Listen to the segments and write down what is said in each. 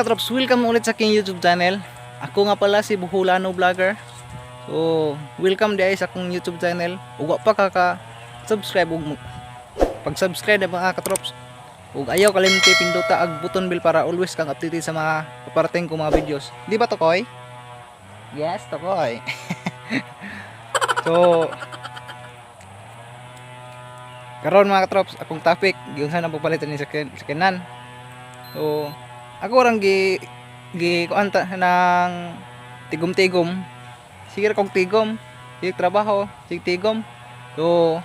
Katrops, welcome ulit sa aking YouTube channel. Ako nga pala si Buhulano Vlogger. So, welcome diay sa akong YouTube channel. Ug wa pa ka ka subscribe ug pag-subscribe na, mga katrops. Ug ayaw kalimti pindota ag button bell para always kang updated sa mga paparating ko mga videos. Di ba, Tokoy? Yes, Tokoy. So, karon, mga katrops, akong topic, giunsa na pagpalit ni sakyanan. So, ako rang gi gi kuan ta ng tigom-tigom. Sige ra kog tigom. Sige trabaho, sige tigom. So,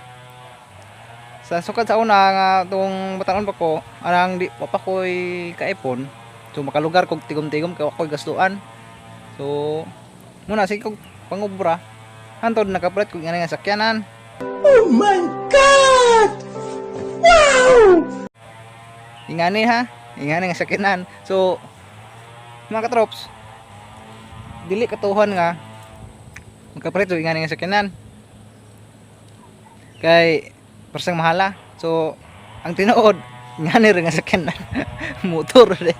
sa sukad sa una nga tong batanon pa ko, anang di pa ko'y kaipon. So makalugar kog tigom-tigom kay wa ko'y gastuan. So, muna sige kog pangubra. Hantod nakapalit kog nga sakyanan. Oh my God! Wow! Ingani ha, ingani nga sakyanan. So, mga katrops, dili katuhan nga magkapalit og ingani nga sakyanan. Kay persang mahala. So, ang tinuod, ingani ra nga sakyanan. Motor de.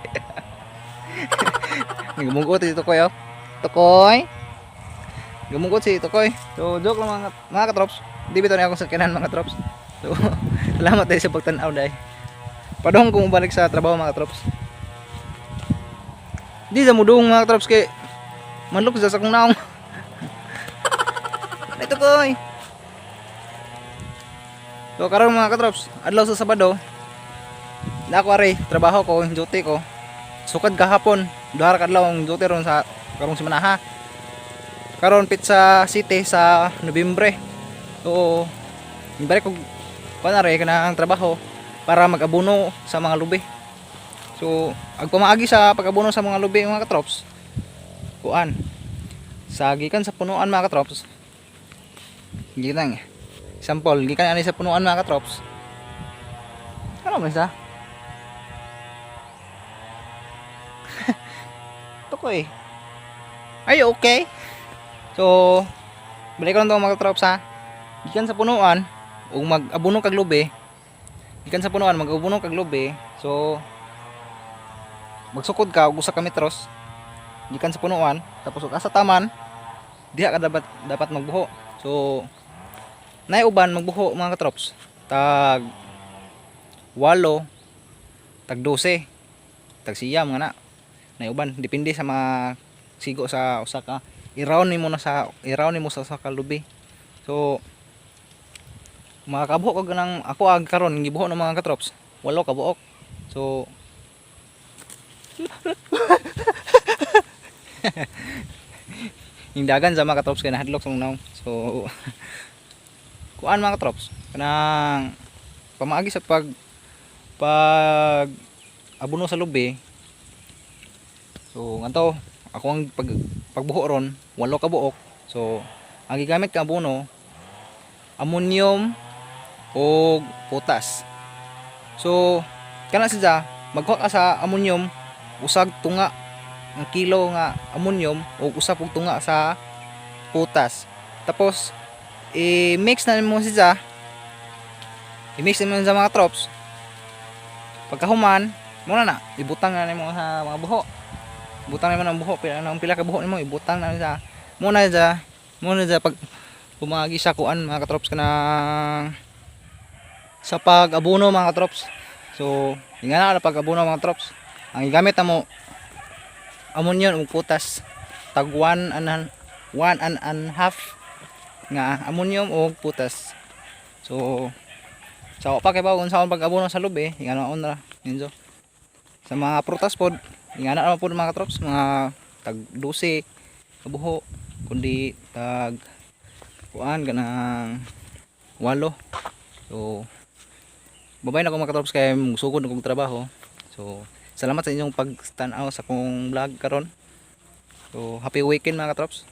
Nagmunggot si Tukoy oh. Tukoy. Gumunggot si Tukoy. So, joke lang, mga katrops. Di bitaw ni akong sakyanan, mga katrops. So, salamat dahil sa pagtan-aw dahil. Padung kung balik sa trabaho, mga katrops. Di sa mudung, mga katrops, kay manlok sa akong naong. Ito koy. So karon, mga katrops, adlaw sa Sabado. Na ako ari, trabaho ko, duty ko. Sukad kahapon, duha ra ka adlaw ang duty ron sa karong semana. Karon Pizza City sa Nobyembre. So, balik ko kuan ari kanang trabaho para mag-abono sa mga lubi. So, ang pamaagi sa pag-abono sa mga lubi, mga katrops, kuan. Sa gikan sa punuan, mga katrops. Gikan example, gikan ani sa punuan, mga katrops. Ano man sa? Tukoy. Ay, okay. So, balik ko lang to, mga katrops, ha. Gikan sa punuan, ug mag-abono kag lubi. Gikan sa punuan, mag-abono kag lubi. So, magsukod ka og usa ka metros gikan sa punuan, tapos ug asa taman diha ka dapat dapat magbuho. So nay uban magbuho, mga katrops, tag 8, tag 12, tag 9 nga na nay uban, depende sa mga sigo sa usa ka i-round nimo na sa i-round nimo sa usa ka lubi. So makakabuho kag ng ako ag karon gibuho ng mga katrops, walo ka buok. So yung dagan sa mga katrops kay nahadlok sa naong. So kuan, mga katrops, kanang pamaagi sa pag pag abono sa lubi. So ngadto ako ang pag pagbuho ron, walo ka buok. So ang gigamit ka abono, ammonium o potas. So kana siya, magkuha ka sa ammonium, usag tunga ang kilo nga ammonium o usa pug tunga sa potas. Tapos i-mix na nimo siya, i-mix na nimo sa mga trops. Pagkahuman mo na na ibutang na nimo sa mga buho. Butang nimo ng buho, pila nang pila ka buho nimo ibutang na sa mo na siya pag pumagi sa kuan, mga katrops, kanang sa pag-abono, mga katrops. So nga na pag-abono, mga trops, ang gigamit na mo, ammonium ug potas, tag 1 and 1 and half nga ammonium ug potas. So sa wa pa kay kung sa pag-abono sa lubi, ingana ra ninyo. Sa mga prutas pod, ingana naman pod, mga katrops, mga tag 12 kabuho kundi tag kuan kanang 8. So babay na ko, mga katrops, kay sugod na kog trabaho. So salamat sa inyong pagtan-aw sa akong vlog karon. So happy weekend, mga katrops.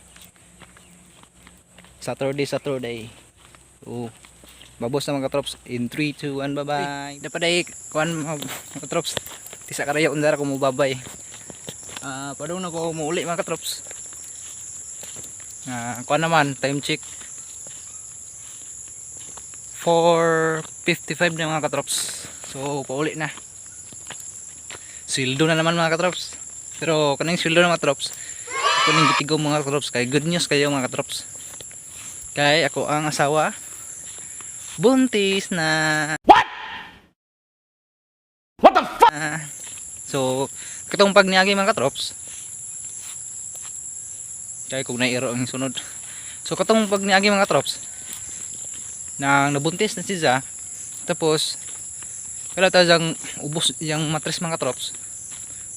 Saturday, Saturday. So babos na, mga katrops, in 3, 2, 1, bye bye. Dapat ay kuan, mga katrops, tisa karayo undara ko mo babay. Ah, padung na ko muuli, mga katrops. Ah, kuan naman, time check, 4:55 na, mga katrops. So pauli na. Sweldo na naman, mga katrops. Pero kaning sweldo ng mga trops, ako ning gitigom, mga katrops, kay good news kayo, mga katrops. Kay ako ang asawa buntis na. What? What the fuck? So katong pag niagi, mga katrops, kay kung nairo ang sunod. So katong pag niagi, mga katrops, nang nabuntis na siya, tapos kala ta jang ubos yang matres, mga katrops.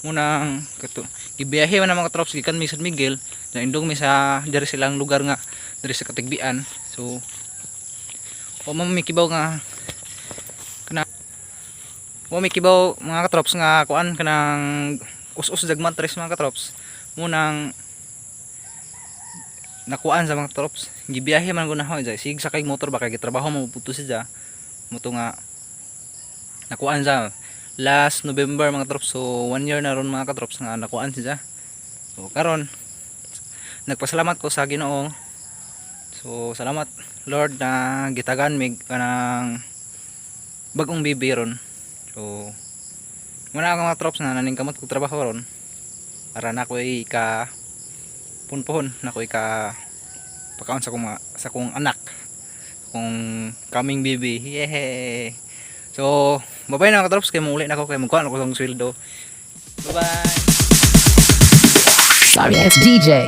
Munang kato gibiyahe man ang mga katrops gikan mi San Miguel na indong mi sa diri silang lugar nga diri sa Katigbian. So wa man mi kibaw nga kana, wa mi kibaw, mga katrops, nga kuan kanang us-us dag matres, mga katrops. Munang nakuan sa mga katrops, gibiyahe man gud na sig sakay motor ba kay gitrabaho mo puto siya muto nga nakuan sa last November, mga katrops. So one year na ron, mga katrops, nga nakuan siya. So karon nagpasalamat ko sa Ginoo. So salamat, Lord, na gitagan mig kanang bagong baby ron. So muna ako, mga trops, na naningkamot kog trabaho ron para na ko ka punpuhon na ko ka pakaon sa akong anak, kung coming baby. Yehey! So bye bye na, mga katrops, kay muuli na ako kay magkuha na ko sa sweldo. Bye bye. Sorry ass DJ.